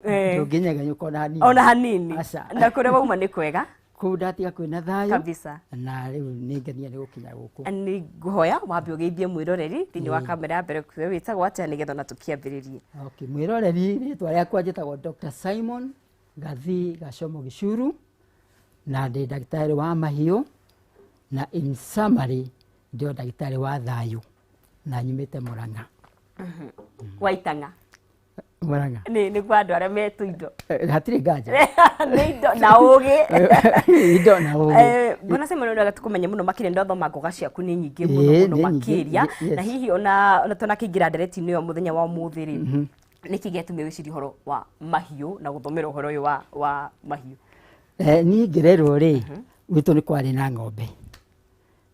Ndũngĩnyegenyũka ona hanini. Ona hanini. Aca. Na kũrĩa wauma nĩ kwega? Kũu ndatiga kwĩna thayũ kabisa. Na rĩu nĩ ngenia nĩ gũkinya gũkũ. Nĩ ngũhoya wambe ũgeithie mwĩroreri thĩinĩ wa kamera ya mbere, we wĩtagwo atĩa, nĩgetha ona tũkĩambĩrĩrie. Okay, mwĩroreri, rĩtwa rĩakwa njĩtagwo Dr. Simon Gathii Gacomo Gĩcuru, na ndĩ ndagĩtarĩ wa mahiũ, na in summary ndĩ o ndagĩtarĩ wa thayũ, na nyumĩte Mũrang'a. Wa itang'a. Mũrang'a. Nĩ kwa andũ arĩa metũ indo. Hatirĩ nganja. Nĩ indo na ũgĩ. Indo na ũgĩ. Bwana Simon, nĩ wega tũkũmenye mũno makĩria. Ndathoma ngoga ciaku nĩ nyingĩ mũno mũno nĩ nyingĩ, makĩria. Na hihi ona tũnakĩingĩra ndereti-inĩ ĩyo mũthenya wa ũmũthĩ rĩ, nĩkĩ gĩatũmire wĩcirie ũhoro wa mahiũ na gũthomera ũhoro ũyũ wa mahiũ? Niĩ ngĩrerwo rĩ, gwitũ nĩ kwarĩ na ng'ombe,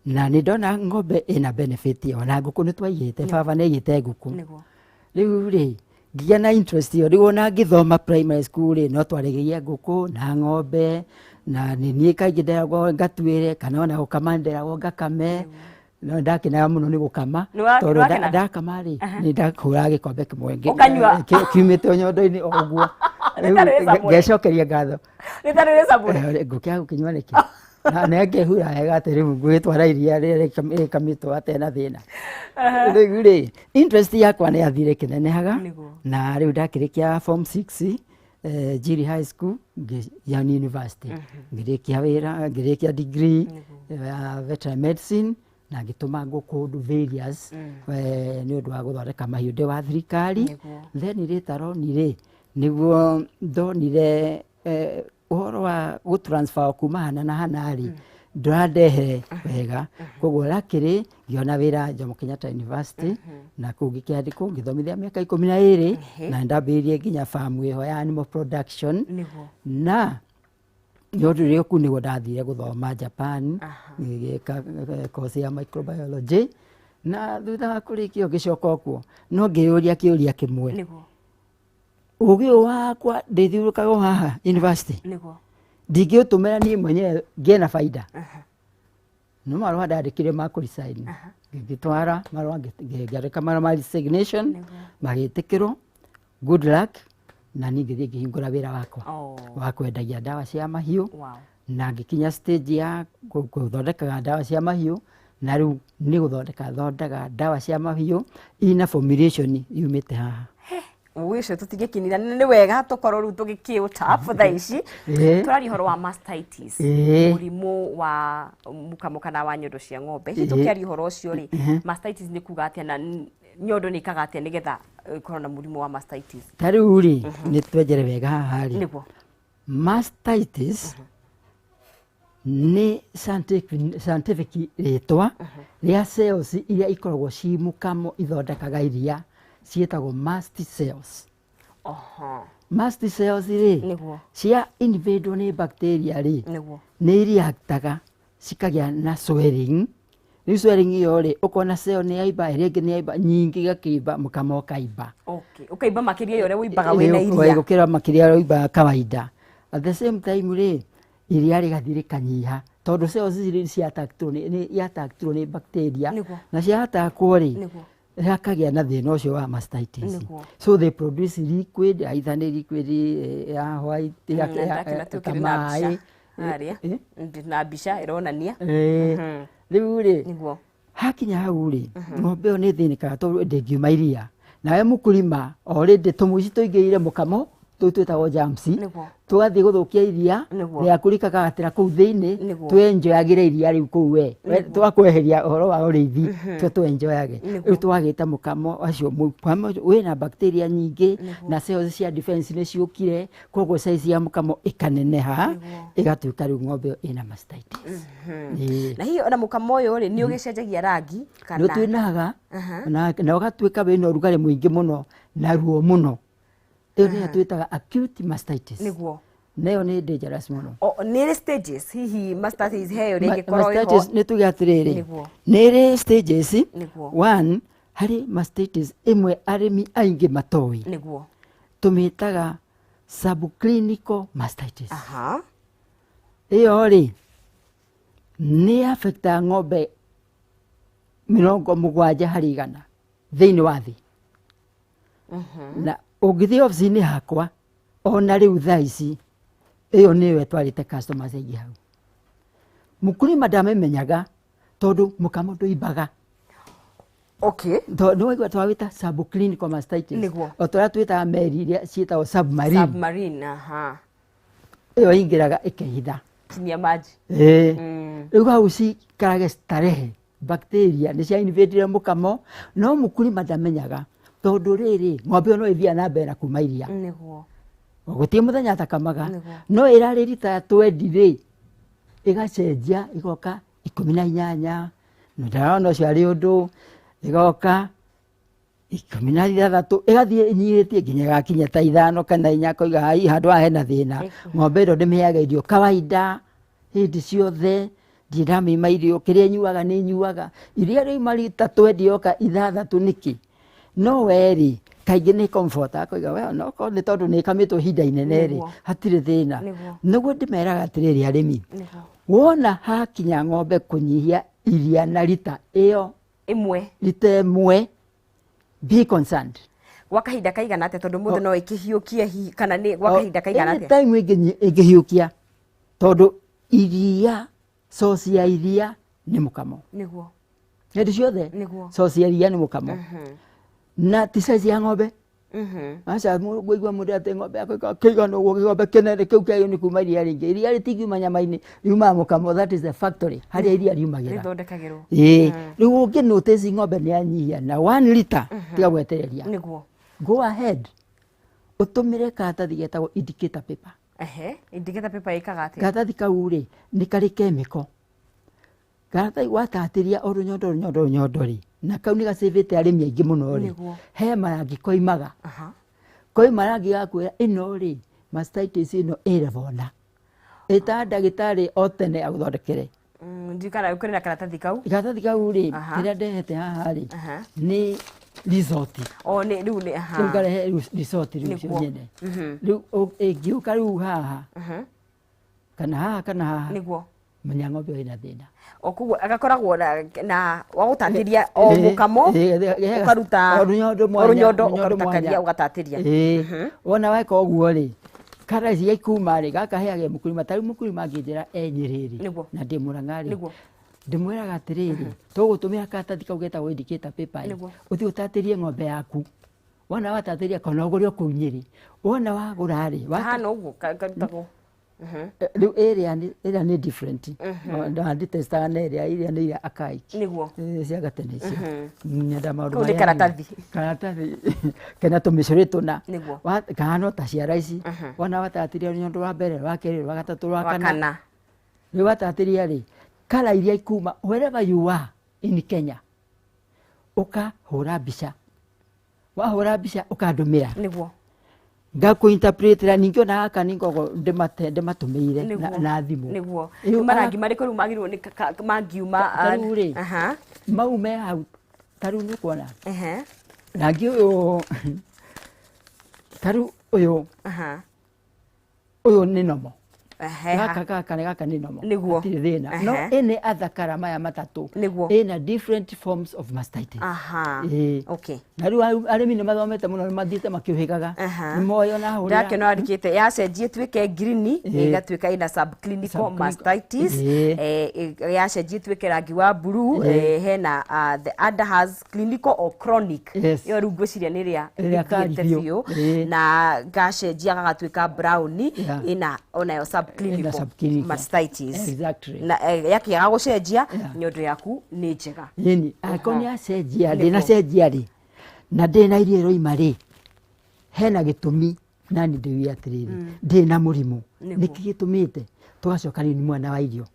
na nĩ ndona ng'ombe ĩna benefit ĩyo, na ngũkũ nĩ twaigĩte, baba nĩ aigĩte ngũkũ. Rĩu rĩ, ngĩgĩa na interest ĩyo. Rĩu ona ngĩthoma primary school rĩ, no twaregeria ngũkũ na ng'ombe, na nĩ niĩ kaingĩ nderagwo ngatuĩre, kana ona gũkama nderagwo ngakame. No ndakenaga mũno nĩ gũkama. Tondũ Nĩwakenaga? Ndakama rĩ, nĩ ndahũraga gĩkombe kĩmwe Ũkanyua? kiumĩte o nyondo-inĩ o ũguo. Nĩ ta rĩrĩ Rĩu camũre. ngecokeria ngatho. Nĩ ta rĩrĩ camũre. Ngũkĩaga gũkĩnyua nĩkĩ? Na ngehura wega atĩ rĩu ngũgĩtwara iria rĩrĩa rĩkamĩtwo atarĩ na thĩna. Rĩu rĩ, interest yakwa nĩ yathire ĩkĩnenehaga. Na rĩu ndakĩrĩkia form 6 Njiri High School, ngĩthiĩ university, ngĩrĩkia wĩra, ngĩrĩkia degree ya veterinary medicine, na ngĩtũma kũndũ various nĩ ũndũ wa gũthondeka mahiũ ndĩ wa thirikari. Then later on rĩ, nĩguo ndonire ũhoro wa gũ transfer kuma hana na hana rĩ, ndũrandehere wega. Koguo luckily ngĩona wĩra Jomo Kenyatta University, na kũu ngĩkĩandĩkwo, ngĩthomithia mĩaka 12, na ndambĩrĩirie nginya farm ĩho ya animal production. Na nĩ ũndũ ũrĩa kũu nĩguo ndathire gũthoma Japan, ngĩgĩka course ya microbiology, na thutha wa kũrĩkia ngĩcoka okuo, no ngĩyũria kĩũria kĩmwe: Ũgĩ ũyũ wakwa ndĩthiũrũrũkaga o haha university, ndingĩũtũmĩra niĩ mwenyewe ngĩe na baida? No marũa ndandĩkire ma kũ resign, ngĩtwara marũa, ngĩandĩka marũa ma resignation, magĩtĩkĩrwo. Good luck, na niĩ ngĩthiĩ ngĩhingũra wĩra wakwa wa kwendagia ndawa cia mahiũ. Na ngĩkinya stage ya gũthondekaga ndawa cia mahiũ, na rĩu nĩ gũthondeka thondekaga ndawa cia mahiũ ina formulation yumĩte haha. Ũgĩ ũcio tũtingĩkinira, nĩ wega tũkorwo rĩu tũgĩkĩũtap thaa ici. Tũraria ũhoro wa mastitis, mũrimũ wa mũkamo kana wa nyondo cia ng'ombe. Hihi tũkĩaria ũhoro ũcio rĩ, mastitis nĩ kuga atĩa, na nyondo nĩ ikaga atĩa nĩgetha ĩkorwo na mũrimũ wa mastitis? Ta rĩu rĩ, nĩ twenjere wega haha rĩ. Mastitis nĩ scientific rĩtwa rĩa cells iria ikoragwo ci mũkamo ithondekaga iria, ciĩtagwo mast cells. Mast cells rĩ, cia invadwo nĩ bacteria rĩ, nĩ reactaga cikagĩa na swelling. Rĩu swelling ĩyo rĩ, ũkona cell nĩ yaimba, ĩrĩa ĩngĩ nĩ yaimba, nyingĩ igakĩimba, mũkamo ũkaimba. Okay, ũkaimba makĩria ya ũrĩa ũimbaga wĩna iria. Gũkĩra makĩria ũrĩa ũimbaga kawaida. At the same time rĩ, iria rĩgathiĩ rĩkanyiha, tondũ cells ici ciattackirwo nĩ nĩ bacteria. Na ciattackwo rĩ, hakagĩa na thĩna ũcio wa mastitis. So they produce liquid, either nĩ liquid ya white ya Na ndakĩona ta tũkĩrĩ na mbica maĩ. harĩa. Ndĩ na mbica ĩronania. Rĩu rĩ, hakinya hau rĩ, ng'ombe ĩyo nĩ ĩthĩnĩkaga tondũ ndĩngiuma iria. Nawe mũkũrima already tũmũici tũingĩrire mũkamo, tũu twĩtagwo germs, tũgathiĩ gũthũkia iria rĩaku, rĩkagagatĩra kũu thĩinĩ. Twenjoyagĩre iria rĩu kũu we. Twakweheria ũhoro wa ũrĩithi, twe twenjoyage. Rĩu twagĩte mũkamo acio, mũkamo wĩna bacteria nyingĩ, na cells cia defense nĩ ciũkire, koguo size ya mũkamo ĩkaneneha, ĩgatuĩka rĩu ng'ombe ĩyo ĩna mastitis. Na hihi ona mũkamo ũyũ rĩ, nĩ ũgĩcenjagia rangi Nĩ kana? ũtuĩnaga na ũgatuĩka wĩna ũrugarĩ mũingĩ mũno na ruo mũno. Ĩyo nĩyo twĩtaga acute mastitis. Na ĩyo nĩ dangerous mũno. O, nĩ ĩrĩ stages hihi mastitis he ũrĩa ĩngĩkorwo ĩho? Mastitis nĩ tuge atĩrĩrĩ, nĩ ĩrĩ stages. One, harĩ mastitis ĩmwe arĩmi aingĩ matoĩ, tũmĩtaga subclinical mastitis. Ĩyo rĩ, nĩ affectaga ng'ombe 70% thĩinĩ wa thĩ. Na ũngĩthiĩ obici-inĩ yakwa Ona rĩu thaa ici ĩyo nĩyo ĩtwarĩte customers aingĩ hau. Mũkulima ndamĩmenyaga tondũ mũkamo ndũimbaga. Okay. Nĩ waigua twawĩta subclinical mastitis. Nĩguo. O ta ũrĩa twĩtaga meri iria ciĩtagwo submarine. Submarine, aha. Ĩyo ĩingĩraga ĩkehitha. Chini ya maji. Ĩĩ. Rĩu hau cikarage starehe bacteria nĩ cia invadire mũkamo no mũkulima ndamenyaga tondũ rĩrĩ ng'ombe ĩyo no ĩthiaga na mbere na kuma iria. Nĩguo. Gũtirĩ mũthenya atakamaga. Nĩguo. No ĩrarĩ rita ya twendi rĩ ĩgacenjia ĩgoka 18 ndarona ũcio arĩ ũndũ ĩgoka 16 ĩgathiĩ ĩnyihĩtie nginya ĩgakinya ta 5 kana 4 koiga hai handũ haha hena thĩna. Ng'ombe ĩno ndĩmĩheaga irio kawaida hĩndĩ ciothe ndirĩ ndamĩima irio kĩrĩa ĩnyuaga nĩ ĩnyuaga iria rĩuma rita twendi yoka 6 nĩkĩ no werĩ kaingĩ nĩ comfort akoiga we no korwo nĩ tondũ nĩ ĩkamĩtwo ihinda inene rĩ hatirĩ thĩna. Nĩguo ndĩmeraga atĩrĩrĩ arĩmi wona hakinya ng'ombe kũnyihia iria na rita ĩyo ĩmwe rita ĩmwe be concerned gwa kahinda kaigana atĩa tondũ mũndũ no ĩkĩhiũkie hihi kana nĩ gwa kahinda kaigana atĩa anytime ĩngĩhiũkia tondũ iria source ya iria nĩ mũkamo. Nĩguo. Hĩndĩ ciothe nĩguo source ya iria nĩ mũkamo. Na ti size ya ng'ombe. Aca ngũigua mũndũ atĩ ng'ombe yakwa kĩigana ũguo gĩkombe kĩnene kĩu kĩagĩrĩirwo nĩ kuma iria rĩingĩ. Iria rĩtingiuma nyama-inĩ riumaga mũkamo, that is the factory harĩa iria riumagĩra. Rĩthondekagĩrwo. Ĩĩ. Rĩu ũngĩ notice ng'ombe nĩ yanyihia na 1 liter tiga gwetereria. Nĩguo. Go ahead ũtũmĩre karatathi getagwo indicator paper. Ehe, indicator paper ĩkaga atĩa? Karatathi kau rĩ nĩ karĩ chemical. Karatathi watatĩria o rũnyondo rũnyondo rũnyondo rĩ na kau nĩ gacĩvĩte arĩmi aingĩ mũno rĩ he marangi koimaga. Koima rangi gakwĩra ĩno rĩ mastitis ĩno ĩ level na ĩta ndagĩtarĩ o tene agũthondekere. Ndikana kũrĩ na karatathi kau. Karatathi kau rĩ kĩrĩa ndehete haha rĩ nĩ resort. O nĩ rĩu nĩ aha. Rĩu ngarehe resort rĩu cio nyene. Rĩu ĩngĩũka rĩu haha kana haha kana haha. Nĩguo. Menya ng'ombe ĩna thĩna. O koguo agakoragwo na wa gũtatĩria o mũkamo ũkaruta rũnyondo ũkaruta karia ũgatatĩria. Wona weka ũguo rĩ kara ici ikuma rĩ gaka heage mũkulima ta rĩu mũkulima angĩnjĩra e Nyĩrĩ rĩ na ndĩ Mũrang'a rĩ ndĩmwĩraga atĩrĩrĩ tũgũtũmĩra karatathi kau getagwo indicator paper rĩ ũthiĩ ũtatĩrie ng'ombe yaku wona watatĩria kana ũgũre o kũu Nyĩrĩ wona wagũra rĩ hana ũguo karutagwo. Rĩu ĩrĩa nĩ different. Nditestaga na ĩrĩa ĩrĩa nĩ iria archaic. Nĩguo. Cia gatene icio. Nyenda maũndũ Kau nĩ karatathi. Karatathi kena tũmĩcũrĩ tũna. Nĩguo. Kana no ta ciara ici. Wona watatĩria rũnyondo rwa mbere rwa kerĩ rwa gatatũ rwa kana. Rĩu watatĩria rĩ kala iria ikuma wherever you are in Kenya ũkahũra mbica. Wahũra mbica ũkandũmĩra. Nĩguo. Ngakũ-interpretera ningĩ ona gaka nĩ ngoragwo ndĩmatũmĩire na thimũ. Nĩguo. Nĩ marangi marĩkũ rĩu magĩrĩirwo nĩ mangiuma? Ta rĩu rĩ mau me hau ta rĩu nĩ ũkuona rangi ũyũ ta rĩu ũyũ ũyũ nĩ nomo. Gaka gaka gaka nĩ nomo. Nĩguo. Hatirĩ thĩna. No ĩnĩ other colour maya matatũ. Nĩguo. Ĩna different forms of mastitis. Okay. Na rĩu arĩmi nĩ mathomete mũno nĩ mathiĩte makĩũhĩgaga. Nĩ moĩ ona hũrĩra. Ndakĩona wandĩkĩte yacenjie ĩtuĩke green ĩgatuĩka ĩna subclinical mastitis. Yacenjie ĩtuĩke rangi wa blue hena the other has clinical or chronic. Ĩyo rĩu ngwĩciria nĩ ĩrĩa ĩthiĩte biũ. Na gacenjia gagatuĩka brown ĩna onayo subclinical mastitis. Exactly. Na yakĩaga gũcenjia nyondo yaku nĩ njega. Yĩni angĩkorwo nĩ yacenjia ndĩnacenjia rĩ na ndĩna iria ĩroima rĩ hena gĩtũmi nani ndĩuge atĩrĩrĩ ndĩna mũrimũ nĩkĩ gĩtũmĩte tũgacoka rĩu nĩ mwana wa irio.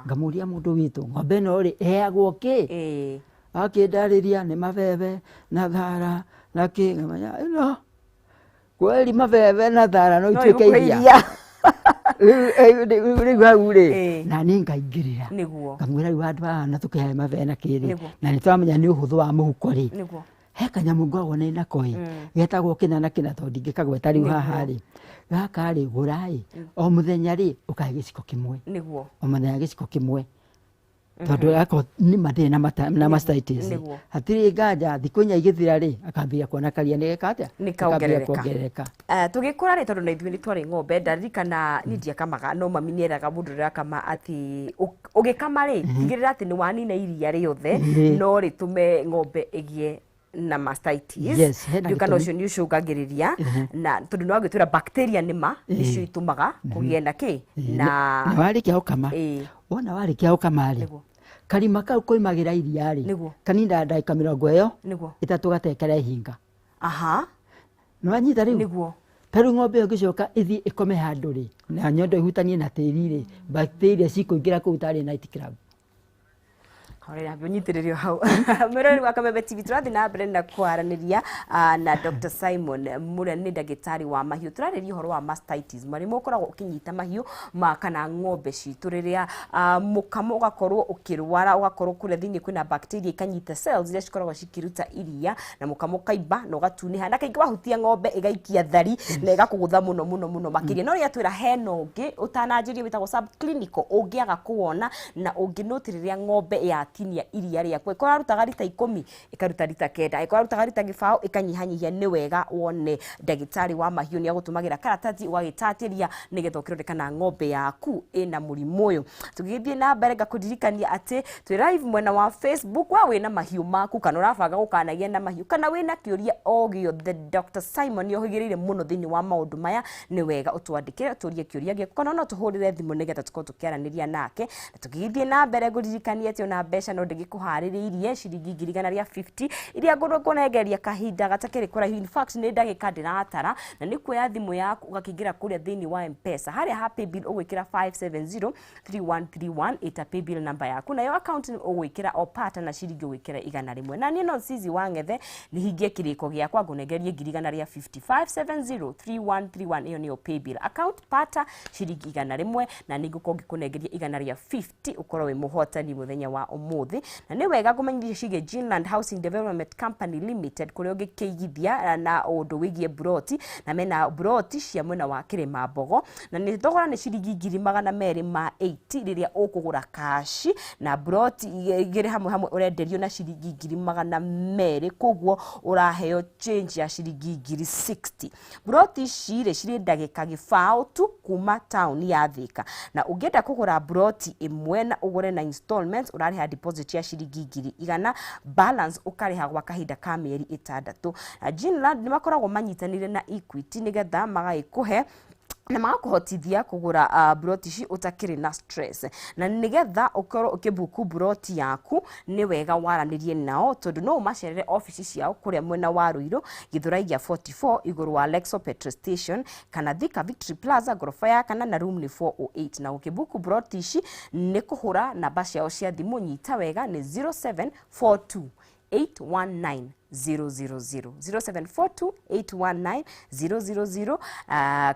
Ngamũria mũndũ witũ ng'ombe ĩno rĩ ĩheagwo kĩ akĩndarĩria nĩ mabebe na thara na kĩ ngamenya ĩno kweli mabebe na thara no ituĩke iria. Rĩu hau rĩ na niĩ ngaingĩrĩra ngamwĩra rĩu handũ haha na tũkĩhe mabebe na kĩrĩ na nĩ tũramenya nĩ ũhũthũ wa mũhuko rĩ he kanyamũ ngoragwo nĩ nako ĩ getagwo kĩna na kĩna tondũ ndingĩkagweta rĩu haha rĩ gaka rĩ gũra ĩ o mũthenya rĩ ũkahe gĩciko kĩmwe. Nĩguo. O mũthenya gĩciko kĩmwe Tondũ akorwo nĩma ndĩrĩ na mastitis, hatirĩ nganja thikũ 4 igĩthira rĩ, akambĩrĩria kuona karia nĩ geka atĩa? Nĩ kaongerereka. Tũgĩkũra rĩ, tondũ na ithuĩ nĩ twarĩ ng'ombe, ndaririkana niĩ ndiakamaga, no mami nĩeraga mũndũ ũrĩa ũrakama atĩ ũgĩkama rĩ, tigĩrĩra atĩ nĩ wanina iria rĩothe, no rĩtũme ng'ombe ĩgĩe na mastitis. Yes, hena kana ũcio nĩ ũcũngagĩrĩria, na tondũ nĩ wagĩtwĩra bacteria nĩma nĩcio itũmaga kũgĩe na kĩ na warĩkia gũkama, wona warĩkia gũkama rĩ, karima kau koimagĩra iria rĩ, kaninda ndagĩka 30 gatekera ihinga. Aha. Nĩ wanyita rĩu? Nĩguo. Ta rĩu ng'ombe ĩyo ĩngĩcoka ĩthiĩ ĩkome handũ rĩ, na nyondo ĩhutanie na tĩri rĩ, bacteria cikũingĩra kũu tarĩ night club. Horera ũnyitĩrĩrio hau. Mwĩroreri wa Kameme TV, tũrathiĩ na mbere na kwaranĩria na Dr. Simon Mũrĩa, nĩ ndagĩtarĩ wa mahiũ. Tũrarĩria ũhoro wa mastitis, mũrimũ ũkoragwo ũkĩnyita mahiũ ma kana ng'ombe citũ rĩrĩa mũkamo ũgakorwo ũkĩrwara, ũgakorwo kũrĩa thĩinĩ kwĩna bacteria ikanyita cells iria cikoragwo cikĩruta iria, na mũkamo ũkaimba na ũgatunĩha, na kaingĩ wahutia ng'ombe ĩgaikia thari na ĩgakũgũtha mũno mũno mũno makĩria. No rĩrĩa twĩra hena ũngĩ ũtananjĩria wĩtagwo subclinical, ũngĩaga kũwona na ũngĩnũti rĩrĩa ng'ombe yatinia iria rĩaku, ĩkorwo arutaga rita 10 ĩkaruta rita 9, ĩkorwo arutaga rita 0 ĩkanyihanyihia, nĩ wega wone ndagĩtarĩ wa mahiũ nĩ agũtũmagĩra karatathi ũgagĩtatĩria nĩgetha ũkĩrore kana ng'ombe yaku ĩna mũrimũ ũyũ. Tũgĩthiĩ na mbere, ngakũririkania atĩ twĩ live mwena wa Facebook. Wa wĩna mahiũ maku kana ũrabanga gũkanagia na mahiũ kana wĩna kĩũria o gĩothe, Dr. Simon nĩ ohĩgĩrĩire mũno thĩinĩ wa maũndũ maya, nĩ wega ũtwandĩkĩre ũtũrie kĩũria gĩaku kana no tũhũrĩre thimũ nĩgetha tũkorwo tũkĩaranĩria nake. Na tũgĩthiĩ na mbere, ngũririkania atĩ ona mbeca no ndĩgĩkũharĩrĩirie ciringi 150,000 iria ngũrwo kũnengeria kahinda gatakĩrĩ kũraihu. In fact, nĩ ndagĩka ndĩratara, na nĩ kuoya thimũ yaku ũgakĩingĩra kũrĩa thĩinĩ wa M-Pesa, harĩa ha paybill ũgwĩkĩra 570 3131 ĩta paybill number yaku, nayo account ũgwĩkĩra o pata na ciringi ũgwĩkĩra 100. Na niĩ no Cici wa Ng'ethe nĩ hingie kĩrĩko gĩakwa, ngũnengerie 150,000. 570 3131, ĩyo nĩyo paybill account, pata ciringi 100, na nĩ ngũkorwo ngĩkũnengeria 150 ũkorwo wĩ mũhotani mũthenya wa ũmũthĩ. Na nĩ wega kũmenyithia ciĩgiĩ Ginland Housing Development Company Limited, kũrĩa ũngĩkĩigithia na ũndũ wĩgiĩ buroti, na mena buroti cia mwena wa Kĩrĩma Mbogo, na nĩ thogora nĩ ciringi 280,000 rĩrĩa ũkũgũra kashi, na buroti igĩrĩ hamwe hamwe ũrenderio na ciringi 200,000, koguo ũraheo change ya ciringi 60,000. Buroti ici rĩ, cirĩ ndagĩka 0 tu kuma taũni ya Thika, na ũngĩenda kũgũra buroti ĩmwe na ũgũre na installments, ũrarĩha deposit ya ciringi 100,000, balance ũkarĩha gwa kahinda ka mĩeri 6. Na Ginland nĩ makoragwo manyitanĩire na Equity nĩgetha magagĩkũhe na magakũhotithia kũgũra buroti ici ũtakĩrĩ na stress. Na nĩgetha ũkorwo ũkĩbuku buroti yaku, nĩ wega waranĩrie nao, tondũ no ũmacerere obici ciao kũrĩa mwena wa Ruiru, Githurai gĩa 44, igũrũ wa Lexo petrol station, kana Thika Victory Plaza, ngoroba ya kana, na room nĩ 408. Na ũkĩbuku buroti ici nĩ kũhũra namba ciao cia thimũ, nyita wega, nĩ 0742 819 000, 0742 819 000,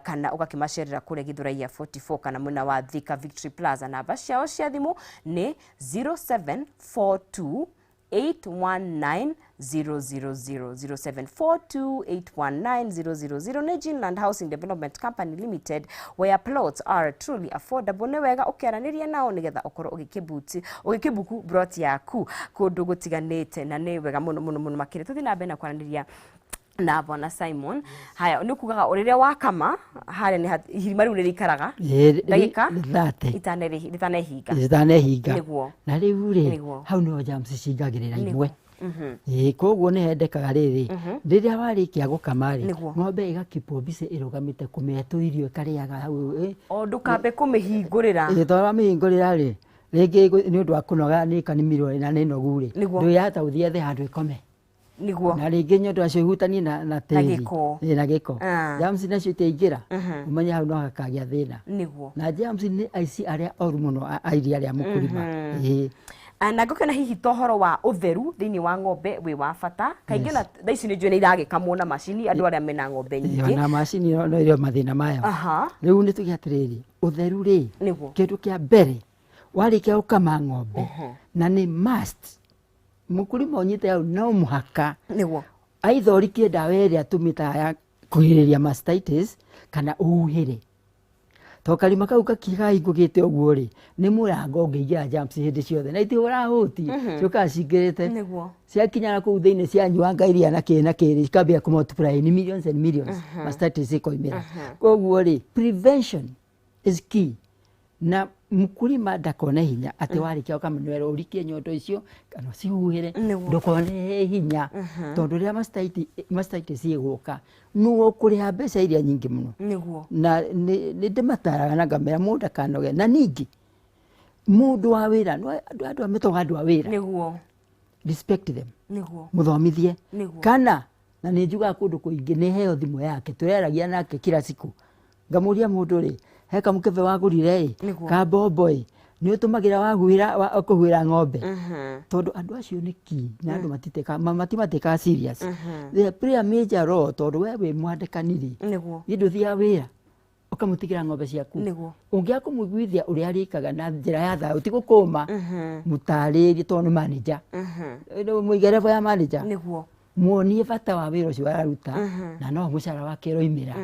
kana ũgakĩmacerera kũrĩa Githurai ya 44 kana mwena wa Thika Victory Plaza. Namba ciao cia thimũ nĩ 0742 819 000, 0742 819 000. Nĩ Ginland Housing Development Company Limited, where plots are truly affordable. Nĩ wega ũkĩaranĩria nao nĩgetha ũkorwo ũgĩkĩbuti ũgĩkĩbuku plot yaku kũndũ gũtiganĩte, na nĩ wega mũno mũno mũno makĩria. Tũthiĩ na mbere na kwaranĩria na bwana Simon. Haya, nĩ kugaga rĩrĩa wakama harĩa nĩ irima rĩu nĩ rĩikaraga ndagĩka 30 rĩtanehinga. Rĩtanehinga. Nĩguo. Na rĩu rĩ, hau nĩho germs cingagĩrĩra imwe. Ĩĩ, koguo nĩ hendekaga rĩrĩ, rĩrĩa warĩkia gũkama rĩ, ng'ombe ĩgakipwo busy ĩrũgamĩte kũmĩhe tũirio ĩkarĩaga hau. O ndũkambe kũmĩhingũrĩra. Ĩĩ, tondũ wamĩhingũrĩra rĩ, rĩngĩ nĩ ũndũ wa kũnoga nĩ ĩkanimirwo na nĩ nogu rĩ, ndũyahota gũthiĩ ethe handũ ĩkome. Na rĩngĩ nyondo acio ihutanie na tĩri. Gĩko. Ĩĩ, na gĩko. Germs nacio itiaingĩra, ũmenye hau no hakagĩa thĩna. Na germs nĩ aici arĩa oru mũno a iria rĩa mũkũrima. Ĩĩ. Na ngũkĩona hihi ta ũhoro wa ũtheru thĩinĩ wa ng'ombe wĩ wa bata kaingĩ, na thaa ici nĩ njũĩ nĩ iragĩkamwo na macini, andũ arĩa mena ng'ombe nyingĩ. Na macini no ĩrĩ o mathĩna mayo. Rĩu nĩ tuge atĩrĩrĩ, ũtheru rĩ, kĩndũ kĩa mbere warĩkia gũkama ng'ombe, na nĩ must mũkulima ũnyite hau, no mũhaka aitha ũrikie ndawa ĩrĩa tũmĩtaga ya kũgirĩrĩria mastitis kana ũhuhĩre. To karima kau kakihahingũkĩte ũguo rĩ, nĩ mũrango ũngĩingĩra germs hĩndĩ ciothe na itihũraga hũti, ciũkaga cingĩrĩte. Nĩguo. Ciakinya na kũu thĩinĩ cianyuanga iria na kĩ na kĩ, cikambia kũ multiply in millions and millions, mastitis ikoimĩra. Koguo rĩ, prevention is key. Na mkulima ndakone hinya atĩ warĩkia ũkamũnywera ũrikie nyondo icio kana ũcihuhĩre, ndũkone hinya, tondũ rĩrĩa mastitis ĩgũka nĩwe ũkũrĩha mbeca iria nyingĩ mũno. Nĩguo. Na nĩ ndĩmataraga na ngamera mũndũ ndakanoge. Na ningĩ mũndũ wa wĩra, no andũ aya metagwo andũ a wĩra. Nĩguo. Respect them. Nĩguo. Mũthomithie. Nĩguo. Kana na nĩ njugaga kũndũ kũingĩ nĩ heo thimũ yake, tũreragia nake kila siku. Ngamũria mũndũ rĩ, he kamũkebe wagũrire ĩ, ka mbombo ĩ, nĩ ũtũmagĩra wahuhĩra, kũhuhĩra ng'ombe. Tondũ andũ acio nĩ key, na andũ matimatĩkaga serious. They play a major role tondũ we wĩ mwandĩkani rĩ. Nĩguo. Niĩ ndũthiaga wĩra, ũkamũtigĩra ng'ombe ciaku. Nĩguo. Ũngĩaga kũmũiguithia ũrĩa arĩkaga na njĩra ya thayũ, ti gũkũma, mũtarĩrie tondũ nĩ manager. Mũige level ya manager. Nĩguo. Muonie bata wa wĩra ũcio araruta, na no mũcara wake ũroimĩra.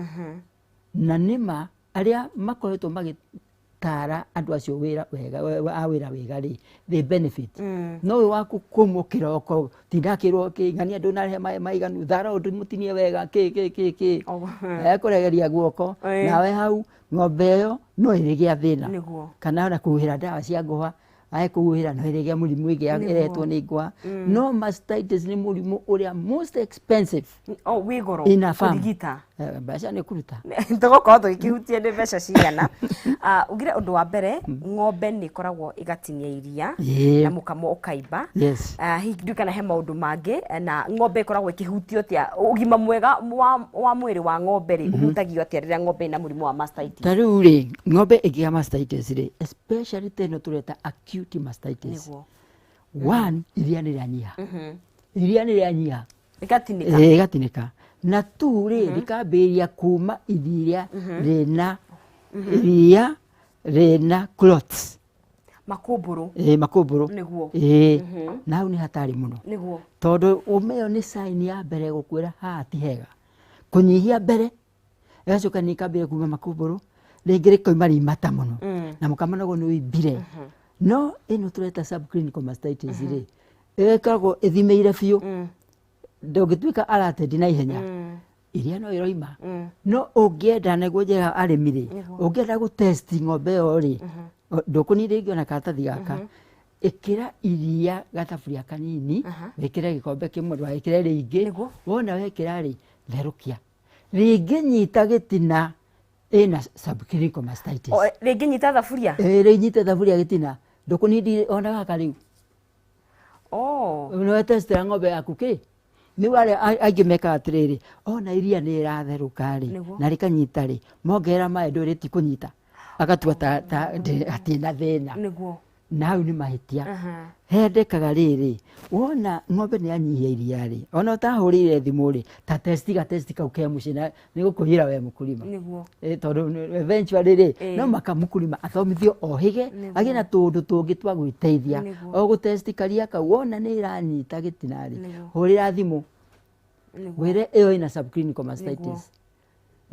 Na nĩma arĩa makoretwo magĩtara andũ acio wĩra wega, a wĩra wega rĩ, they benefit. No ũyũ waku kũmwo kĩroko, tinda akĩrwo kĩ, ng'ania ndũnarehe maĩ maiganu, thara ũndũ mũtinie wega, kĩ, kĩ, kĩ, kĩ. Ekũregeria guoko, nawe hau ng'ombe ĩyo no ĩrĩgĩa thĩna. Nĩguo. Kana ona kũhuhĩra ndawa cia ngũha, ae kũhuhĩra no ĩrĩgĩa mũrimũ ĩngĩ ĩretwo nĩ ngũha. No mastitis nĩ mũrimũ ũrĩa most expensive. Oh, wĩ goro. In a farm. Kũrigita. Mbeca nĩ kũruta. Tũgũkorwo tũgĩkĩhutia nĩ mbeca cigana. Ugire ũndũ wa mbere, ng'ombe nĩ ĩkoragwo ĩgatinia iria, na mũkamo ũkaimba. Yes. Hihi ndiũĩ kana he maũndũ mangĩ, na ng'ombe ĩkoragwo ĩkĩhutio atĩa, ũgima mwega wa mwĩrĩ wa ng'ombe rĩ, ũhutagio atĩa rĩrĩa ng'ombe ĩna mũrimũ wa mastitis? Ta rĩu rĩ, ng'ombe ĩngĩgĩa mastitis rĩ, especially ta ĩno tũreta acute mastitis. Nĩguo. One, iria nĩ rĩanyiha. Iria nĩ rĩanyiha. Rĩgatinĩka. Rĩgatinĩka. Na tu rĩ, rĩkambĩrĩria kuma iria rĩna, iria rĩna clots. Makũmbũrũ. Makũmbũrũ. Nĩguo. Na hau nĩ hatari mũno. Nĩguo. Tondũ ũme ĩyo nĩ sign ya mbere gũkwĩra haha ti hega. Kũnyihia mbere, ĩgacoka nĩ ĩkambĩrĩria kuma makũmbũrũ, rĩngĩ rĩkoima rĩimata mũno. Na mũkamo naguo nĩ ũimbire. No ĩno tũreta subclinical mastitis rĩ, ĩkoragwo ĩthimĩire biũ. Ndũngĩtuĩka alerted na ihenya. Iria no ĩroima. No ũngĩenda nĩguo njĩra arĩmi rĩ, ũngĩenda gũ test ng'ombe ĩyo rĩ, ndũkũnina rĩngĩ ona karatathi gaka, ĩkĩra iria gathaburia kanini, wĩkĩre gĩkombe kĩmwe, ndũgekĩre rĩingĩ. Nĩguo. Wona wekĩra rĩ, therũkia. Rĩngĩ nyita gĩtina ĩna subclinical mastitis. O, rĩngĩ nyita thaburia? Rĩngĩ nyita thaburia gĩtina, ndũkũnindi ona gaka rĩu. Oh. Nĩ testera ng'ombe yaku kĩ? Nĩ arĩa aingĩ mekaga atĩrĩrĩ, ona iria nĩ ĩratherũka rĩ, Nĩguo. na rĩkanyita rĩ, mongerera maĩ ndũĩ rĩtikũnyita. Agatua ta hatirĩ na thĩna. Nĩguo. Na hau nĩ mahĩtia. Hendekaga rĩrĩ, wona ng'ombe nĩ yanyihia iria rĩ, ona ũtahũrĩire thimũ rĩ, ta testi ga testi kau ke mũciĩ na nĩ gũkũiyĩra we mũkulima. Nĩguo. Tondũ eventually rĩ, no maka mũkulima athomithio ohĩge, agĩe na tũũndũ tũngĩ twa gwĩteithia. Nĩguo. O gũtesti karia kau, wona nĩ ĩranyita gĩtina rĩ, Nĩguo. hũrĩra thimũ. Nĩguo. Wĩre ĩyo ĩna subclinical mastitis. Nĩguo.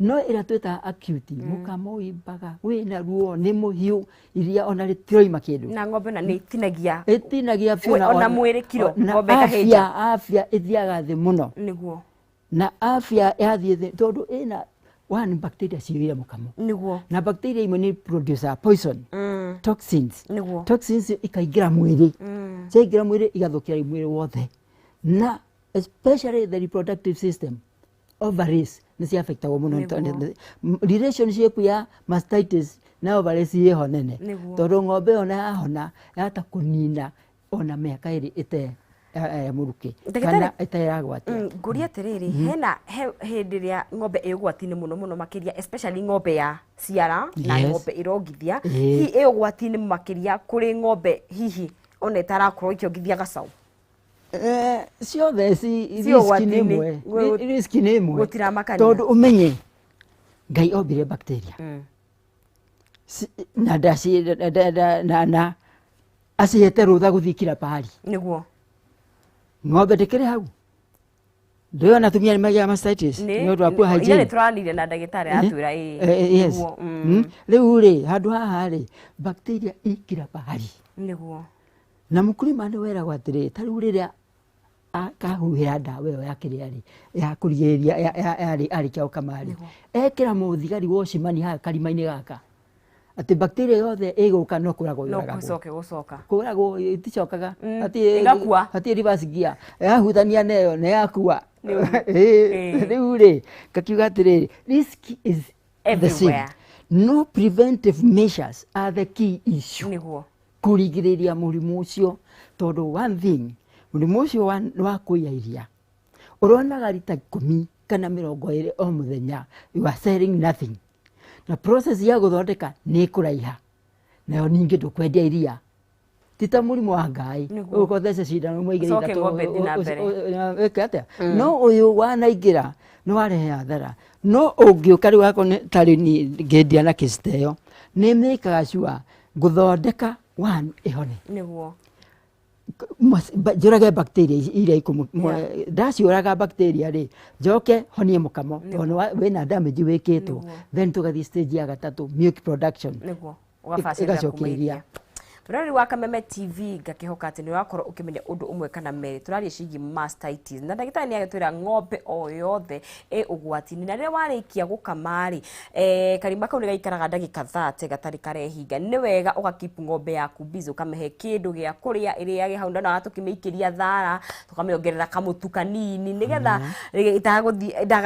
No ĩrĩa twĩtaga acute, mũkamo ũimbaga, wĩna ruo, nĩ mũhiũ, iria ona rĩtiroima kĩndũ. Na ng'ombe ona nĩ ĩtinagia. Ĩtinagia biũ na Ona ona mwĩrĩ kiro, na ng'ombe ĩkahĩnja. afya ĩthiaga thĩ mũno. Nĩguo. Na afya yathiĩ thĩ, tondũ ĩna one bacteria ciyũire mũkamo. Nĩguo. Na bacteria imwe nĩ producer poison. Toxins. Nĩguo. Toxins ikaingĩra mwĩrĩ. Ciaingĩra mwĩrĩ igathũkia mwĩrĩ wothe. Na especially the reproductive system, ovaries nĩ ciaffectagwo mũno. Nĩguo. Relationship ya mastitis na ovaries ĩho nene. Nĩguo. Tondũ ng'ombe ĩyo na yahona, yahota kũnina ona mĩaka ĩrĩ ĩte mũrukĩ. Ndagĩtarĩ, Kana ĩteragwatia. Ngũria atĩrĩrĩ, hena he hĩndĩ ĩrĩa ng'ombe ĩ ũgwati-inĩ mũno mũno makĩria, especially ng'ombe ya ciara na Yes. ng'ombe ĩrongithia, hihi ĩ ũgwati-inĩ makĩria kũrĩ ng'ombe hihi ona ĩtarakorwo ĩkĩongithia gacaũ? Ciothe Ci risk nĩ ũgwati-inĩ. ĩmwe. Risk nĩ ĩmwe. Gũtiramakania. Tondũ ũmenye Ngai ombire bacteria. Na ndaci, na, na, na, na, na acihete rũtha gũthiĩ kila pahali. Nĩguo. Ng'ombe ndĩkĩrĩ hau. Ndĩrona atumia nĩ magĩaga mastitis nĩ ũndũ wa poor hygiene. Nĩ tũranire na ndagĩtarĩ atwĩra ĩĩ. Yes. Rĩu rĩ handũ haha rĩ bacteria ikira pahali. Nĩguo. Na mkulima nĩ weragwo atĩrĩ ta rĩu rĩrĩa akahuhĩra ndawa ĩyo ya kĩrĩa rĩ ya kũrigĩrĩria arĩkia gũkama rĩ ekĩra mũthigari wa ũcimani haha karima-inĩ gaka atĩ bacteria yothe ĩgũka no kũragwo yũragagwo. No gũcoke gũcoka. Kũragwo iticokaga. Ĩgakua. Hatirĩ reverse gear. Yahutania nayo nĩ yakua. Rĩu rĩ ngakiuga atĩrĩrĩ risk is the same. No preventive measures are the key issue. Nĩguo. Kũrigĩrĩria mũrimũ ũcio tondũ one thing mũrimũ ũcio wa kũiya iria ũronaga rita 10 kana 20 o mũthenya, you are selling nothing. Na process ya gũthondeka nĩ ĩkũraiha nayo ningĩ ndũkwendia iria ti ta mũrimũ wa ngai ũgũthece cindano ĩmwe igĩrĩ ithatũ ĩke atĩa no ũyũ wanaingĩra nĩ warehe hathara no ũngĩũka rĩu akorwo tarĩ niĩ ngĩendia na kĩcita ĩyo nĩ mĩkaga sure ngũthondeka one ĩhone nĩguo njũrage bacteria iria ndaciũraga bacteria rĩ njoke honie mũkamo tondũ wĩna damage wĩkĩtwo then tũgathiĩ stage ya gatatũ milk production nĩguo ũgabacĩrĩra iria. Mũrori wa Kameme TV ngakĩhoka atĩ nĩ ũrakorwo ũkĩmenya ũndũ ũmwe kana merĩ tũraria ciĩgiĩ mastitis na ndagĩtarĩ nĩ agĩtwĩra ng'ombe o yothe ĩ ũgwati-inĩ na rĩrĩa warĩkia gũkama rĩ karima kau nĩ gaikaraga ndagĩka 30 gatarĩ karehinga nĩ wega ũgakeep ng'ombe yaku busy ũkamĩhe kĩndũ gĩa kũrĩa ĩrĩage hau ndona tũkĩmĩikĩria thara tũkamĩongerera kamũtu kanini nĩgetha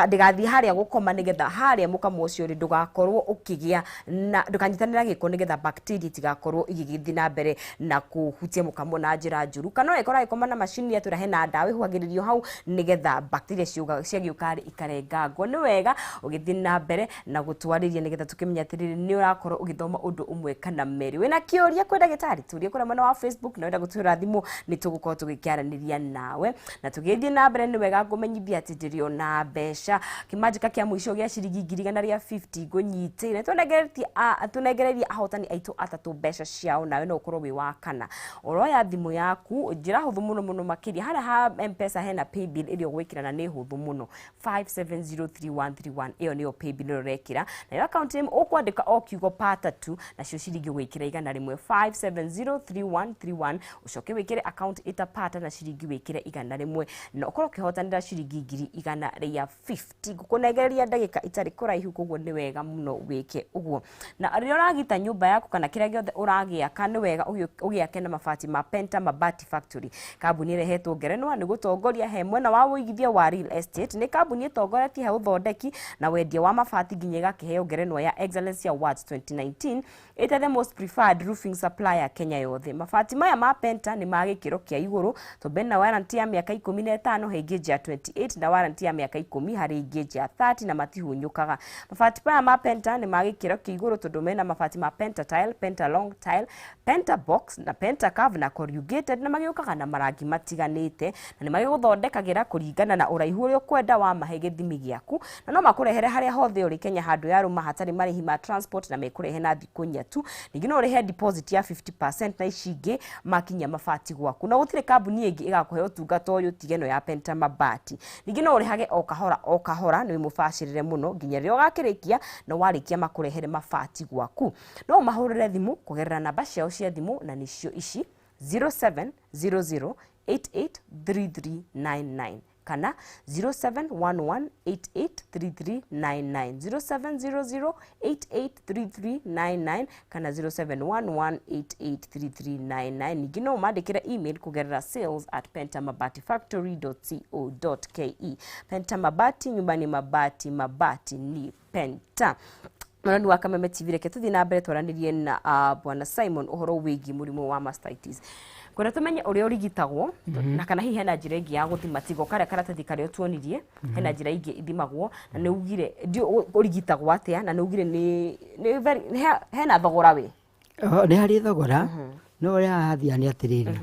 ndĩgathiĩ harĩa gũkoma nĩgetha harĩa mũkamo ũcio rĩ ndũgakorwo ũkĩgĩa na ndũkanyitanĩra gĩko nĩgetha bacteria itigakorwo igĩgĩthiĩ na mbere na kũhutia mũkamo na njĩra njũru kana no ĩkorwo agĩkoma na macini atwĩra hena ndawa ĩhuhagĩrĩrio hau nĩgetha bacteria ciagĩũka rĩ ikarengangwo. Nĩ wega ũgĩthiĩ na mbere na gũtwarĩria nĩgetha tũkĩmenya atĩrĩrĩ nĩ ũrakorwo ũgĩthoma ũndũ ũmwe kana merĩ. Wĩna kĩũria kwĩ ndagĩtarĩ tũrie kũrĩa mwena wa Facebook na wenda gũtũhũrĩra thimũ nĩ tũgũkorwo tũgĩkĩaranĩria nawe na tũgĩthiĩ na mbere nĩ wega ngũmenyithia atĩ ndĩrĩ ona mbeca kĩmanjĩka kĩa mũico gĩa ciringi 150,000 ngũnyitĩire tũnengererie ahotani aitũ atatũ mbeca ciao nawe no ũkorwo wĩ wa kana ũroya thimũ yaku njĩra hũthũ mũno mũno makĩria harĩa ha M-Pesa hena paybill ĩrĩa ũgwĩkĩra na nĩ hũthũ mũno 5703131 ĩyo nĩyo paybill ĩrĩa ũrekĩra nayo account name ũkwandĩka o kiugo pata tu nacio ciringi ũgwĩkĩra 100 5703131 ũcoke wĩkĩre account ĩta pata na ciringi wĩkĩre 100 na ũkorwo ũkĩhotanĩra ciringi 150,000 ngũkũnengereria ndagĩka itarĩ kũraihu koguo nĩ wega mũno wĩke ũguo na rĩrĩa ũragita nyũmba yaku kana kĩrĩa gĩothe ũragĩaka nĩ wega ũgĩake na mabati ma Penta Mabati Factory kambuni ĩrĩa ĩhetwo ngerenwa nĩ gũtongoria he mwena wa ũigithia wa real estate nĩ kambuni ĩtongoretie he ũthondeki na wendia wa mabati nginya ĩgakĩheo ngerenwa ya Excellence Awards 2019 ĩta the most preferred roofing supplier Kenya yothe. Mabati maya ma Penta nĩ ma gĩkĩro kĩa igũrũ tondũ mena warranty ya mĩaka 15 he gauge ya 28 na warranty ya mĩaka 10 harĩ gauge ya 30 na matihunyũkaga. Mabati maya ma Penta nĩ ma gĩkĩro kĩa igũrũ tondũ mena mabati ma Penta tile, Penta long tile, Penta box na Penta curve na corrugated na magĩũkaga na marangi matiganĩte na nĩ magĩgũthondekagĩra kũringana na ũraihu ũrĩa ũkwenda wa mahe gĩthimi gĩaku na no makũrehere harĩa hothe ũrĩ Kenya handũ ya rũma hatarĩ marĩhi ma transport na mekũrehe na thikũ inya tu. Ningĩ no ũrĩhe deposit ya 50% na ici ingĩ makinya mabati gwaku na gũtirĩ kambuni ĩngĩ ĩgakũhe ũtungata ũyũ tiga ĩno ya Penta Mabati. Ningĩ no ũrĩhage o kahora nĩ mũbacĩrĩre mũno nginya rĩrĩa ũgakĩrĩkia na warĩkia makũrehere mabati gwaku. No ũmahũrĩre thimũ kũgerera namba ciao cia thimũ na nĩcio ici 0700 883399 kana 0711883399 0700 883399 kana 0711883399. Ningĩ no ũmandĩkĩre email kũgerera sales@pentamabatifactory.co.ke. Penta Mabati, nyumbani mabati, mabati ni Penta. Mũrori wa Kameme TV reke tũthiĩ na mbere twaranĩrie na Bwana Simon ũhoro wĩgiĩ mũrimũ wa mastitis. Kwenda tũmenye ũrĩa ũrigitagwo na kana hihi hena njĩra ĩngĩ ya gũthima tigo karĩa karatathi karĩa tuonirie hena njĩra ingĩ ithimagwo na nĩ ugire ũrigitagwo atĩa na nĩ ugire nĩ hena thogora we nĩ harĩ thogora no ũrĩa hathia nĩ atĩrĩrĩ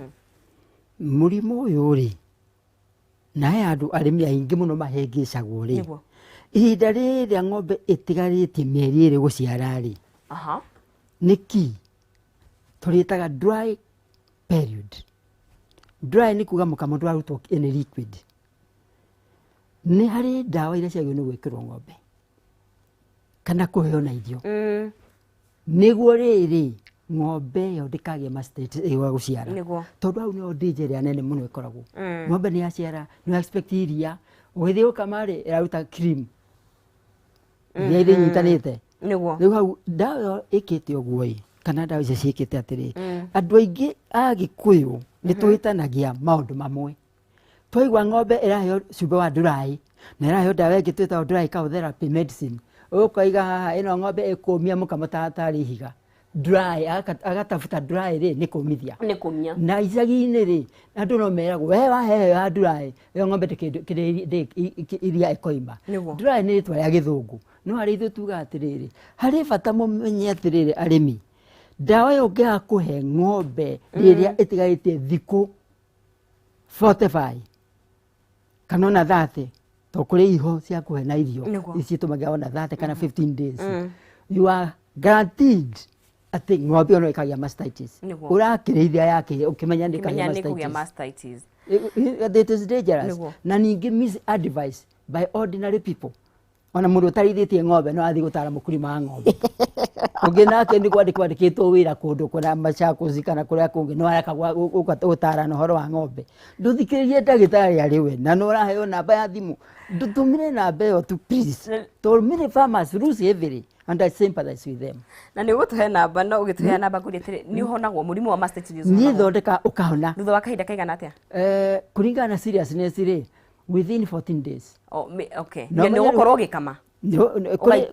mũrimũ ũyũ rĩ na he andũ arĩmi aingĩ mũno mahĩngĩcagwo rĩ ihinda rĩrĩa ng'ombe ĩtigarĩtie mĩeri ĩrĩ gũciara rĩ nĩ key tũrĩtaga dry period. Dry nĩ kuga mũkamo ndwarutwo any liquid. Nĩ harĩ ndawa iria ciagĩrĩirwo nĩ gwĩkĩrwo ng'ombe kana kũheo na irio, nĩguo rĩrĩ ng'ombe ĩyo ndĩkagĩe mastitis ĩgwa gũciara. Tondũ hau nĩho danger ĩrĩa nene mũno ĩkoragwo. Ng'ombe nĩ yaciara, nĩ expect iria, ũgĩthiĩ gũkama rĩ, ĩraruta cream iria irĩnyitanĩte. Rĩu hau ndawa ĩyo ĩkĩte ũguo ĩ, kana ndawa icio ciĩkĩte atĩrĩ, andũ aingĩ a Gĩkũyũ nĩ tũhĩtanagia maũndũ mamwe. Twaigua ng'ombe ĩraheo cumbĩ wa nduraĩ na ĩraheo ndawa ĩngĩ twĩtagwo dry cow therapy medicine, ũkaiga haha ĩno ng'ombe ĩkũmia mũkamo tarĩ ihiga. Dry, agatabuta dry rĩ nĩ kũmithia. Nĩ kũmia. Na icagi-inĩ rĩ, andũ no meragwo we wahe ya dry, ĩyo ng'ombe iria ĩkoima. Dry nĩ rĩtwa rĩa gĩthũngũ. No harĩ ithuĩ tugaga atĩrĩrĩ, harĩ bata mũmenye atĩrĩrĩ arĩmi, ndawa ĩyo ũngĩaga kũhe ng'ombe rĩrĩa ĩtigarĩtie thikũ 45 kana ona 30, to kũrĩ iho cia kũhe na irio ici tũmagia ona 30 kana 15 days, you are guaranteed atĩ ng'ombe ĩyo no ĩkagĩa mastitis. Ũrakĩrĩithia yake ũkĩmenya nĩ ĩkagĩa mastitis. It is dangerous. Na ningĩ misadvice by ordinary people. Ona mũndũ ũtarĩithĩtie ng'ombe no athiĩ gũtara mũkulima wa ng'ombe. Ũngĩ nake nĩ kwandĩkĩtwo wĩra kũndũ kũrĩa Machakos kana kũrĩa kũngĩ, no areka gũtarana ũhoro wa ng'ombe. Ndũthikĩrĩrie ndagĩtarĩ arĩ we, na no ũraheo namba ya thimũ. Ndũtũmĩre namba ĩyo tu please. Tondũ many farmers lose heavily and I sympathize with them. Na nĩ ũgũtũhe namba, no ũgĩtũhe namba ngũria atĩrĩ, nĩ ũhonagwo mũrimũ wa mastitis? Niĩ thondeka ũkahona. Thutha wa kahinda kaigana atĩa? Kũringana na seriousness rĩ, within 14 days. Oh, okay. Nĩ ũgũkorwo ũgĩkama?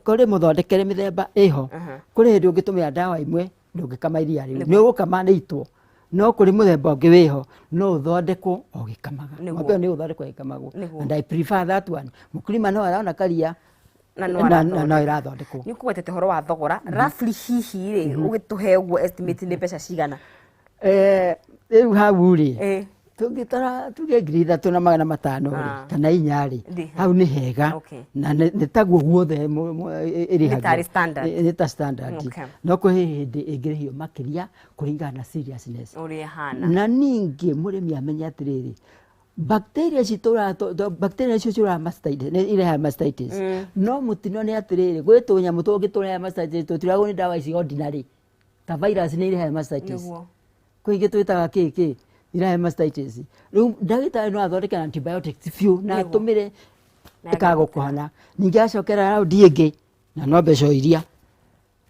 Kũrĩ mũthondekere mĩthemba ĩho. Kũrĩ hĩndĩ ũngĩtũmĩra ndawa imwe ndũngĩkama iria rĩu. Nĩ ũgũkama nĩ itwo. No kũrĩ mũthemba ũngĩ wĩho no ũthondekwo o gĩkamaga. Ng'ombe ĩyo nĩ ũthondekwo ĩgĩkamagwo. And I prefer that one. Mũkulima no arona karia na no ĩrathondekwo. Nĩ ũkũgwetete ũhoro wa thogora. Roughly hihi rĩ, ũgĩtũhe ũguo estimate nĩ mbeca cigana? Rĩu hau rĩ, tũngĩtara tuge 3,500 rĩ, kana 4 rĩ, hau nĩ hega. Na nĩ taguo guothe ĩrĩhagio. Nĩ ta standard. No kwĩ hĩndĩ ĩngĩrĩhio makĩria kũringana na seriousness. Na ningĩ mũrĩmi amenye atĩrĩrĩ, bacteria bacteria icio ciũraga mastitis, nĩ irehaga mastitis. No mũtino nĩ atĩrĩrĩ, gwĩ tũnyamũ tũngĩ tũrehaga mastitis tũtiragwo nĩ ndawa ici ordinary. Ta virus nĩ irehaga mastitis. Kwĩ ingĩ twĩtaga kĩ irehaga mastitis. Rĩu ndagĩtarĩ no athondeke antibiotics biũ na atũmĩre ĩkaga gũkũhona. Ningĩ acokera raundi ĩngĩ na no mbeca o iria.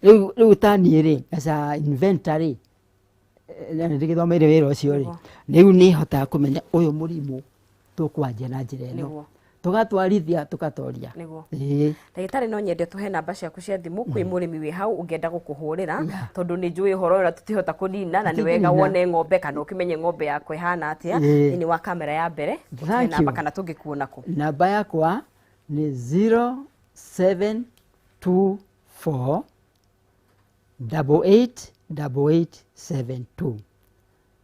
Rĩu ta niĩ rĩ, as a inventor rĩ, na nĩ ndĩgĩthomeire wĩra ũcio rĩ, rĩu nĩ hotaga kũmenya ũyũ mũrimũ tũkwanjia na njĩra ĩno. Tũgatwarithia tũkatoria. Ndagĩtarĩ no nyende tũhe namba ciaku cia thimũ kwĩ mũrĩmi wĩ hau ũngĩenda gũkũhũrĩra, tondũ nĩ njũĩ ũhoro ũyũ na tũtihota kũnina, na nĩ wega wone ng'ombe kana ũkĩmenye ng'ombe yakwa ĩhana atĩa thĩinĩ wa kamera ya mbere. Tũhe namba kana tũngĩkuona kũ. Namba yakwa nĩ 0724 88 88 72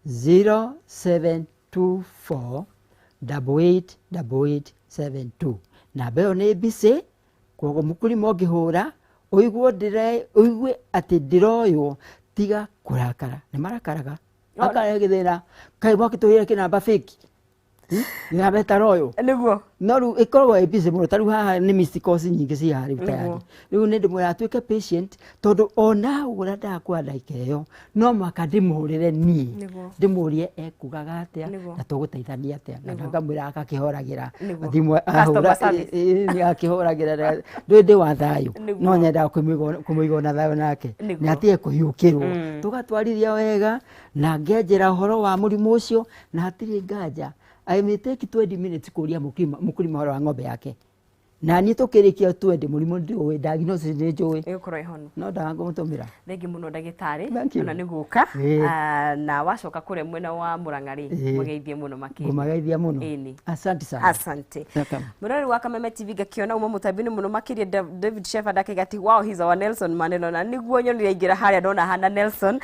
0724 88 88 72. Namba ĩyo nĩ busy, koguo mũkulima ũngĩhũra ũigue atĩ ndĩroywo, tiga kũrakara. Nĩ marakaraga. Akarehe gĩthĩna, kaĩ mwakĩtũhĩra kĩnamba fake. Namba ĩtaroywo. Nĩguo. No rĩu ĩkoragwo ĩ busy mũno, ta rĩu haha nĩ missed calls nyingĩ ci haha rĩu tayari. Rĩu nĩ ndĩmwĩra atuĩke patient, tondũ ona hũra ndakwa ndagĩka ĩyo, no mũhaka ndĩmũhũrĩre niĩ. Ndĩmũrie ekugaga atĩa, na tũgũteithania atĩa. Na ngamwĩra agakĩhoragĩra. Thimũ ahũra, akĩhoragĩra, ndũĩ ndĩ wa thayũ. No nyendaga kũmũiga na thayũ nake. Na atige kũhiũkĩrwo. Tũgatwarithia wega, na ngenjera ũhoro wa mũrimũ ũcio, na hatirĩ nganja. I may take 20 minutes kũria mũkulima ũhoro wa ng'ombe yake. Na niĩ tũkĩrĩkia 20 mũrimũ ndĩũĩ, diagnosis nĩ njũĩ. Ĩgũkorwo ĩhonu. No ndaga ngũmũtũmĩra. Thengi mũno ndagĩtarĩ, ona nĩ gũka. Na wacoka kũrĩa mwena wa Murang'a rĩ, mũgeithie mũno makĩria. Ngũmageithia mũno. Asante sana. Asante. Mũrori wa Kameme TV ngakĩona uma mũtambi-inĩ mũno makĩria David Shepherd akĩga atĩ wow, he's our Nelson Mandela. Na nĩguo nyonire aingĩra harĩa ndona hana Nelson.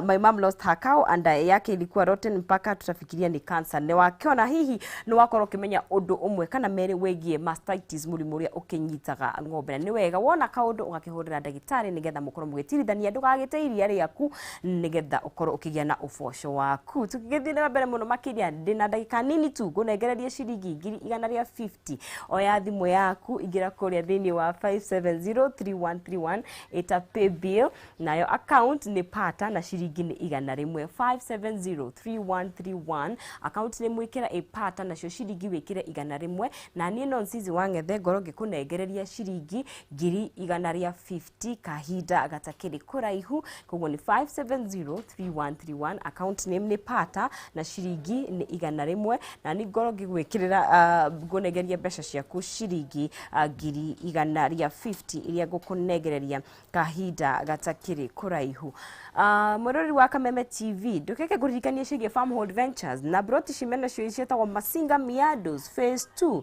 My mom lost her cow and yake ilikuwa rotten mpaka tutafikiria ni cancer. Nĩ wakĩona hihi nĩ wakorwo ũkĩmenya ũndũ ũmwe kana merĩ wĩgiĩ mastitis. mastitis, mũrimũ ũrĩa ũkĩnyitaga ng'ombe. Na nĩ wega wona kaũndũ ũgakĩhũrĩra ndagĩtarĩ nĩgetha mũkorwo mũgĩtirithania, ndũgagĩte iria rĩaku nĩgetha ũkorwo ũkĩgĩa na ũboco waku. Tũgĩthiĩ na mbere mũno makĩria, ndĩna ndagĩka nini tu ngũnengererie ciringi 150,000. Oya thimũ yaku, ingĩra kũrĩa thĩinĩ wa 5703131, ĩta pay bill, nayo account nĩ Pata na ciringi nĩ 100. 5703131, account nĩ mwĩkĩra ĩ Pata, nacio ciringi wĩkĩre 100, na niĩ no Nsizi wa Ng'ethe ngorwo ngĩkũnengereria ciringi 150,000 kahinda gatakĩrĩ kũraihu. Koguo nĩ 5703131, account name nĩ Pata na ciringi nĩ 100, na nĩ ngorwo ngĩgwĩkĩrĩra ngũnengeria mbeca ciaku ciringi 150,000 iria ngũkũnengereria kahinda gatakĩrĩ kũraihu. Mwĩroreri wa Kameme TV, ndũkeke ngũririkanie ciĩgiĩ Farmhold Ventures na broti cimena cio ciĩtagwo Masinga Miados Phase 2,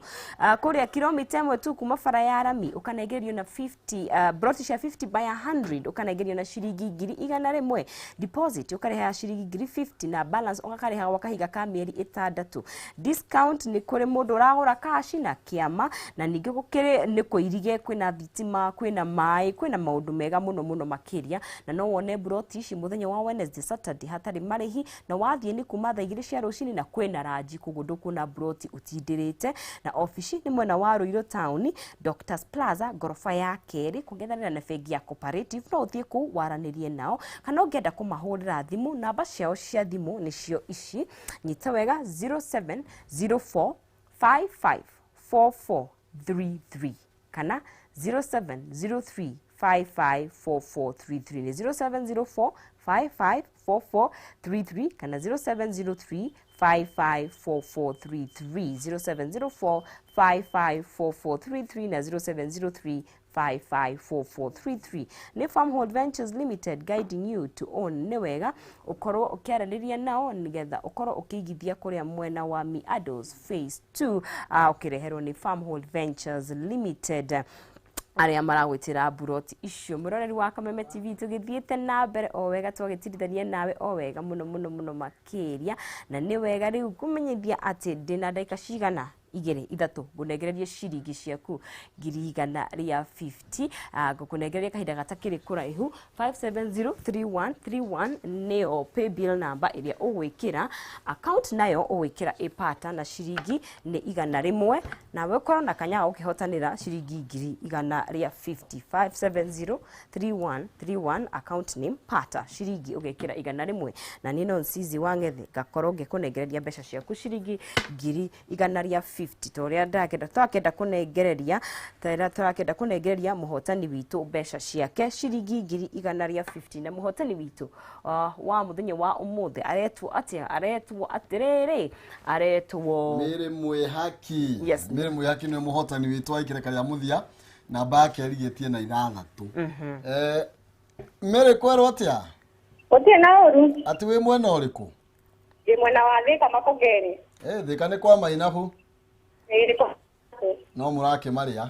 kũrĩa kilomita 1 tu kuma bara ya rami, ũkanengererio na 50 broti cia 50 by 100, ũkanengererio na ciringi 100,000. Deposit ũkarĩha ciringi 50,000 na balance ũgakarĩha gwa kahinda ka mĩeri 6. Discount nĩ kũrĩ mũndũ ũragũra cash na kĩama, na ningĩ gũkĩrĩ nĩ kũirige, kwĩna thitima, kwĩna maĩ, kwĩna maũndũ mega mũno mũno makĩria. Na no wone broti ici mũthenya wa Wednesday, Saturday hatarĩ marĩhi, na wathiĩ nĩ kuma thaa 2 cia rũcinĩ na kwĩna ranji, koguo ndũkuona broti ũtindĩrĩte. Na obici nĩ mwena wa Ruiru Town, Doctors Plaza, ngoroba ya kerĩ, kũng'ethanĩra na bengi ya Cooperative. No ũthiĩ kũu waranĩrie nao, kana ũngĩenda kũmahũrĩra thimũ, namba ciao cia thimũ nĩcio ici, nyita wega: 0704 554433 kana 0703 554433. Nĩ 0704 554433 kana 0703 554433, 0704 554433 na 0703 554433. Nĩ Farmhold Ventures Limited, guiding you to own. Nĩ wega ũkorwo ũkĩaranĩria nao nĩgetha ũkorwo ũkĩigithia kũrĩa mwena wa Miados Phase 2, ũkĩreherwo nĩ Farmhold Ventures Limited arĩa maragwĩtĩra mburoti icio. Mũroreri wa Kameme TV, tũgĩthiĩte na mbere o wega, twagĩtirithania nawe o wega mũno mũno mũno makĩria. Na nĩ wega rĩu kũmenyithia atĩ ndĩna ndagĩka cigana igĩrĩ ithatũ ngũnengererie ciringi ciaku 150,000. Ngũkũnengereria kahinda gatakĩrĩ kũraihu. 5703131 nĩyo paybill number ĩrĩa ũgwĩkĩra, account nayo ũgwĩkĩra ĩpata na ciringi nĩ 100, nawe ũkorwo na kanya ga gũkĩhotanĩra ciringi 150,000. 5703131, account name Pata, ciringi ũgekĩra 100, na niĩ no Nsizi wa Ng'ethe ngakorwo ngĩkũnengereria mbeca ciaku ciringi 150,000, ta ũrĩa ndakenda twakenda kũnengereria, ta tũrakenda kũnengereria mũhotani witũ mbeca ciake ciringi 150,000. Na mũhotani witũ wa mũthenya wa ũmũthĩ aretwo atĩa? Aretwo atĩrĩrĩ, aretwo Mary Mwihaki. Yes. Mary Mwihaki nĩwe mũhotani witũ wa ikereka rĩa mũthia, namba yake ĩrigĩtie na 6. Mary, kwerwo atĩa? Gũtirĩ na ũru. Atĩ wĩ mwena ũrĩkũ? Ndĩ mwena wa Thika, Makongeni. Thika nĩ kwa mainabu. Ĩĩ, nĩ kwa No mũrakĩmarĩa.